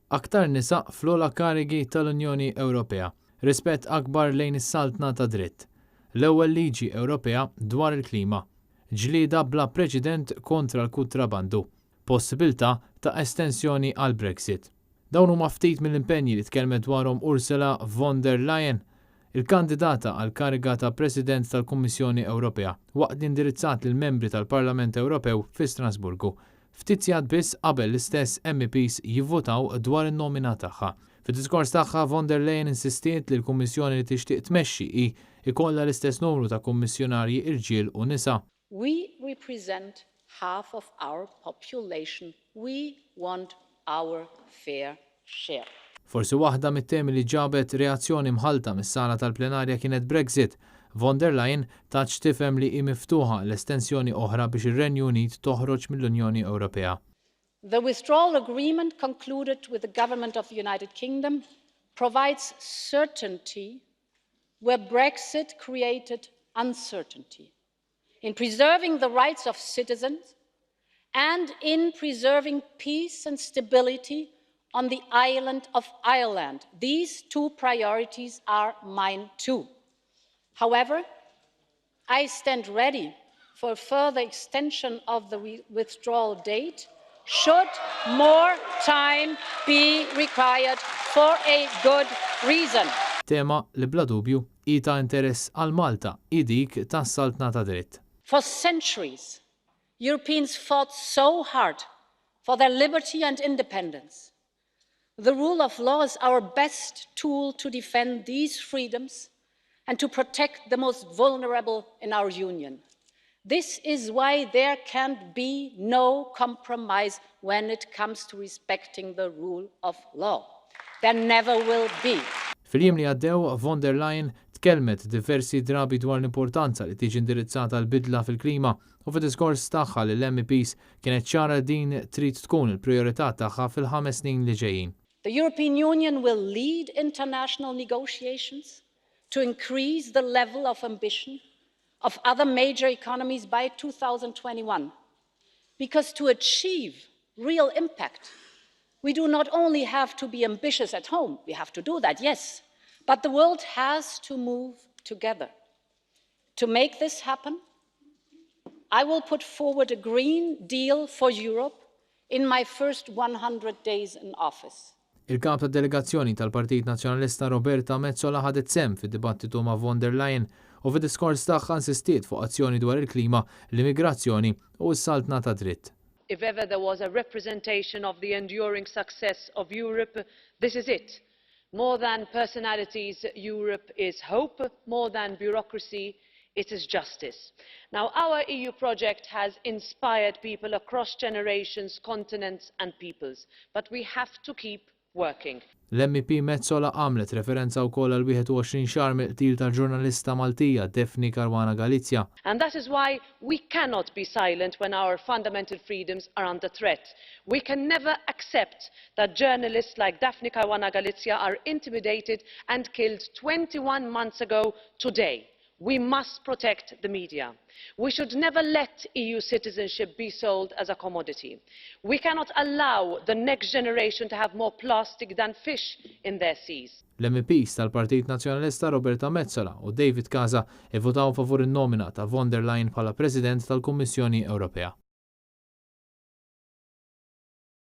Aktar nisa fl-ogħla karigi tal-Unjoni Ewropea. Rispett akbar lejn is-saltna tad-dritt. L-ewwel liġi Ewropea dwar il-klima. Ġlieda bla preċedent kontra l-kutrabandu. Possibilità ta' estensjoni għall-Brexit. Dawn huma ftit mill-impenji li tkellmet dwarhom Ursula von der Leyen, il-kandidata għall-kariga ta' President tal-Kummissjoni Ewropea, waqt li indirizzat lill-membri tal-Parlament Ewropew fi Strasburgu, ftit sigħat biss qabel l-istess MEPs jivvotaw dwar in-nomina tagħha. Fid-diskors tagħha, von der Leyen insistiet li l-Kummissjoni li tixtieq tmexxi hi ikollha l-istess numru ta' kummissjonarji irġiel u nisa. We represent half of our population. We want our fair share. Forsi waħda mit-temi li ġabet reazzjoni mħalta mis-sala tal-plenarja kienet Brexit. Von der Leyen tat x'tifhem li hi miftuħa l-estensjoni oħra biex ir-Renju Unit toħroġ mill-Unjoni Ewropea. The withdrawal agreement concluded with the government of the United Kingdom provides certainty where Brexit created uncertainty in preserving the rights of citizens and in preserving peace and stability on the island of Ireland. These two priorities are mine too. However, I stand ready for a further extension of the withdrawal date should more time be required for a good reason. Tema li bla dubju hi ta' interess għal Malta hi dik tas-saltna tad-dritt. For centuries, Europeans fought so hard for their liberty and independence. The rule of law is our best tool to defend these freedoms and to protect the most vulnerable in our union. This is why there can be no compromise when it comes to respecting the rule of law. There never will be. Fil-jiem li għaddew, von der Leyen tkellmet diversi drabi dwar l-importanza li tiġi indirizzata l-bidla fil-klima u fid-diskors tagħha lill-MEPs kienet ċara din trid tkun il-priorità tagħha fil-5 snin li ġejjin. The European Union will lead international negotiations to increase the level of ambition of other major economies by 2021. Because to achieve real impact, we do not only have to be ambitious at home, we have to do that, yes, but the world has to move together. To make this happen, I will put forward a Green Deal for Europe in my first 100 days in office. Il-kap ta' delegazzjoni tal-Partit Nazzjonalista Roberta Metsola ħadet sehem fid-dibattitu ma' von der Leyen u fid-diskors tagħha insistiet fuq azzjoni dwar il-klima, l-immigrazzjoni u s-saltna tad-dritt. If ever there was a representation of the enduring success of Europe, this is it. More than personalities, Europe is hope. More than bureaucracy, it is justice. Now, our EU project has inspired people across generations, continents and peoples, but we have to keep working. L-MEP Metsola għamlet referenza wkoll għal 21 xahar mill-qtil tal-ġurnalista Maltija Daphne Caruana Galizia. And that is why we cannot be silent when our fundamental freedoms are under threat. We can never accept that journalists like Daphne Caruana Galizia are intimidated and killed 21 months ago today. We must protect the media. We should never let EU citizenship be sold as a commodity. We cannot allow the next generation to have more plastic than fish in their seas. L-MEPs tal-Partit Nazzjonalista Roberta Metsola u David Casa ivvotaw favur in-nomina ta' von der Leyen bħala President tal-Kummissjoni Ewropea.